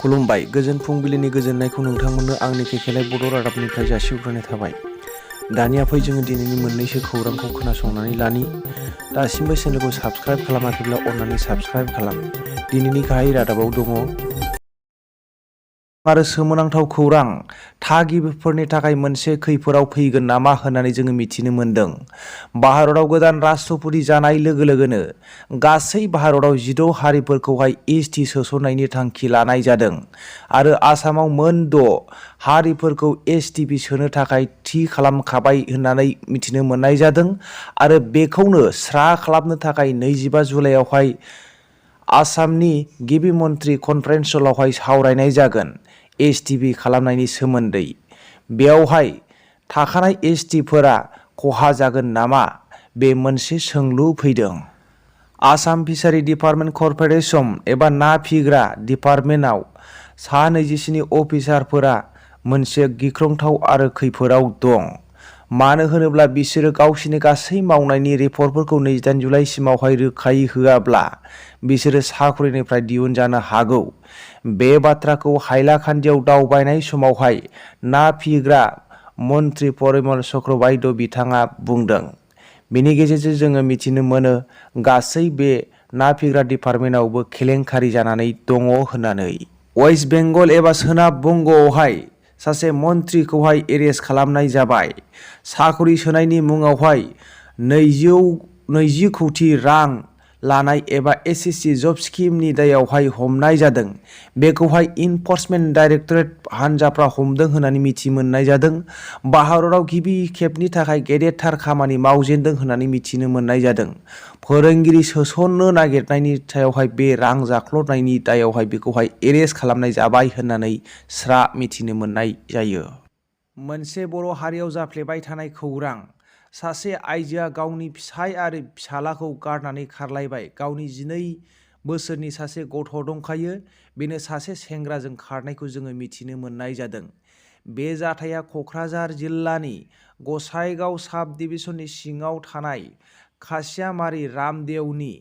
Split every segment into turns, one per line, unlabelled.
खुलुमबाय गोजोन फुंबिलिनि गोजोननायखौ नोंथांमोननो आंनि केकेलाय बड' रादाबनिफ्राय जासिहरग्रोनाय थाबाय। दानिया फै जोङो दिनैनि मोननैसो खौरांखौ खोनासंनानै लानि। दासिमबो चेनेलखौ साबस्क्राइब खालामाखैब्ला अन्नानै साबस्क्राइब खालाम। दिनैनि गाहाय रादाबाव दङ आरो सोमोनांथाव खौरां थागिबिफोरनि थाखाय मोनसे खैफोदाव फैगोन नामा होननानै जोङो मिथिनो मोन्दों। भारताव गोदान राष्ट्रपति जानाय लोगो लोगोनो गासै भारताव 16 हारिफोरखौहाय एसटि सोसननायनि थांखि लानाय जादों आरो आसामाव मोन 6 हारिफोरखौ एसटिपि सोनो थाखाय थि खालामखाबाय होननानै मिथिनो मोननाय जादों आरो बेखौनो स्रा खालामनो थाखाय 25 जुलाइआवहाय आसामनि गिबि मन्त्रि कनफारेन्सआवहाय सावरायनाय जागोन एसटिपि खालामनायनि सोमोन्दै। बेयावहाय थाखानाय एसटिफोरा खहा जागोन नामा बे मोनसे सोंलु फैदों। आसाम फिसारि डिपार्टमेन्ट कर्परेसन एबा ना फिग्रा डिपार्टमेन्टआव सा 27 अफिसारफोरा मोनसे गिख्रंथाव आरो खैफोदाव दं। मानो होनोब्ला बिसोरो गावसिनि गासै मावनायनि रिपर्टफोरखौ 28 जुलाइसिमावहाय रोखायै होआब्ला बिसोरो साख्रिनिफ्राय दिहुनजानो हागौ। बे बाथ्राखौ हाइलाकान्दियाव दावबायनाय समावहाय ना फिग्रा मन्त्रि परिमल चक्रबाइद बिथाङा बुंदों। बेनि गेजेरजों जोङो मिथिनो मोनो गासै बे ना फिग्रा डिपार्टमेन्टआवबो केलेंकारि जानानै दङ होननानै। वेस्ट बेंगल एबा सोनाब बंगआवहाय सासे मन्त्रिखौहाय एरेस्ट खालामनाय जाबाय। साख्रि सोनायनि मुङावहाय 20 कौटि रां लानाय एबा एसएससि जब स्किमनि दायावहाय हमनाय जादों। बेखौहाय इनफर्समेन्ट डाइरेक्टरेट हान्जाफ्रा हमदों होननानै मिथि मोननाय जादों। भारताव गिबि खेबनि थाखाय गेदेरथार खामानि मावजेनदों होननानै मिथिनो मोननाय जादों। फोरोंगिरि सोसननो नागिरनायनि सायावहाय बे रां जाख्ल'नायनि दायावहाय बेखौहाय एरेस्ट खालामनाय जाबाय होननानै स्रा मिथिनो मोननाय जायो। मोनसे बर' हारियाव जाफ्लेबाय थानाय खौरां। सासे आइजोआ गावनि फिसाय आरो फिसालाखौ गारनानै खारलायबाय। गावनि 12 बोसोरनि सासे गथ' दंखायो। बेनो सासे सेंग्राजों खारनायखौ जोङो मिथिनो मोननाय जादों। बे जाथाया क'क्राझार जिल्लानि गसाइगाव साब डिभिजननि सिङाव थानाय खासियामारि रामदेवनि।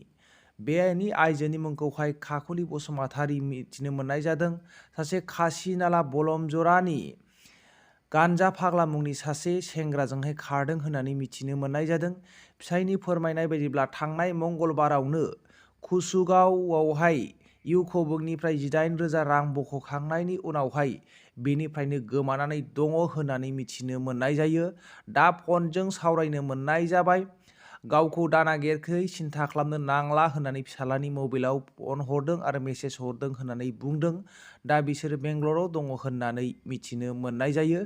बेनि आइजोनि मुंखौहाय काकलि बसुमतारी मिथिनो मोननाय जादों। सासे खासिनाला बलमजरानि गानजा फाग्ला मुंनि सासे सेंग्राजोंहाय खारदों होननानै मिथिनो मोननाय जादों। फिसायनि फोरमायनाय बायदिब्ला थांनाय मंगलबारावनो कुसुगावआवहाय इउक' बेंकनिफ्राय 18,000 रां बख'खांनायनि उनावहाय बेनिफ्रायनो गोमानानै दङ होननानै मिथिनो मोननाय जायो। दा फनजों सावरायनो मोननाय जाबाय। गावखौ दानागेरखै सिन्था खालामनो नांला होननानै फिसालानि मबाइलाव फन हरदों आरो मेसेज हरदों होननानै बुंदों। दा बिसोरो बेंगलराव दङ होननानै मिथिनो मोननाय जायो।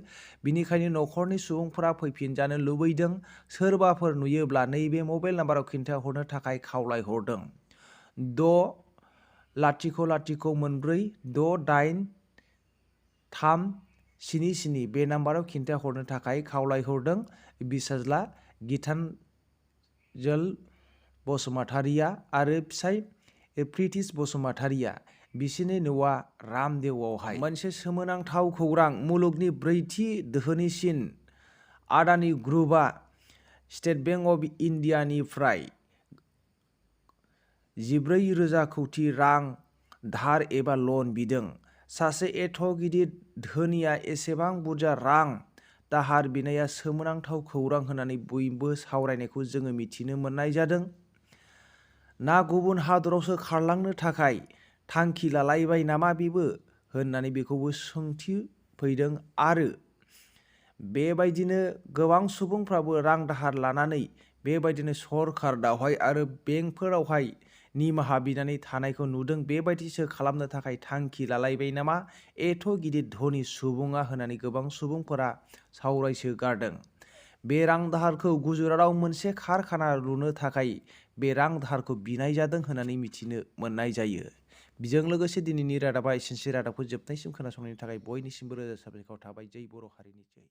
बिनिखायनो न'खरनि सुबुंफोरा फैफिनजानो लुबैदों। सोरबाफोर नुयोब्ला नैबे मबाइल नाम्बाराव खिन्थाहरनो थाखाय खावलायहरदों। 6004468377 बे नाम्बाराव खिन्थाहरनो थाखाय खावलायहरदों बिसाज्ला गितानजल बसुमतारीया आरो फिसाय प्रितिश बसुमतारीया। बिसोरनि न'आ रामदेवआवहाय। मोनसे सोमोनांथाव खौरां। मुलुगनि 4थि धोनिसिन आदानि ग्रुपआ स्टेट बेंक अफ इन्डियानिफ्राय 14,000 कौटि रां धार एबा लन बिदों। सासे एथ' गिदिर धोनिया एसेबां बुरजा रां दाहार बिनाया सोमोनांथाव खौरां होननानै बयबो सावरायनायखौ जोङो मिथिनो मोननाय जादों। ना गुबुन हादरावसो खारलांनो थाखाय थांखि लालायबाय नामा बेबो होननानै बेखौबो सोंथि फैदों आरो बेबायदिनो गोबां सुबुंफ्राबो रां दाहार लानानै बेबायदिनो सरखारनावहाय आरो बेंकफोरावहाय निमाहा बिनानै थानायखौ नुदों। बेबायदिसो खालामनो थाखाय थांखि लालायबाय नामा एथ' गिदिर धनि सुबुङा होननानै गोबां सुबुंफोरा सावरायसो गारदों। बे रां दाहारखौ गुजरातआव मोनसे कारखाना लुनो थाखाय बे रां दाहारखौ बिनाय जादों होननानै मिथिनो मोननाय जायो। बेजों लोगोसे दिनैनि रादाबा एसेनोसै। रादाबखौ जोबनायसिम खोनासंनायनि थाखाय बयनिसिमबो रोजा साबायखर थाबाय। जै बर' हारिनि जै।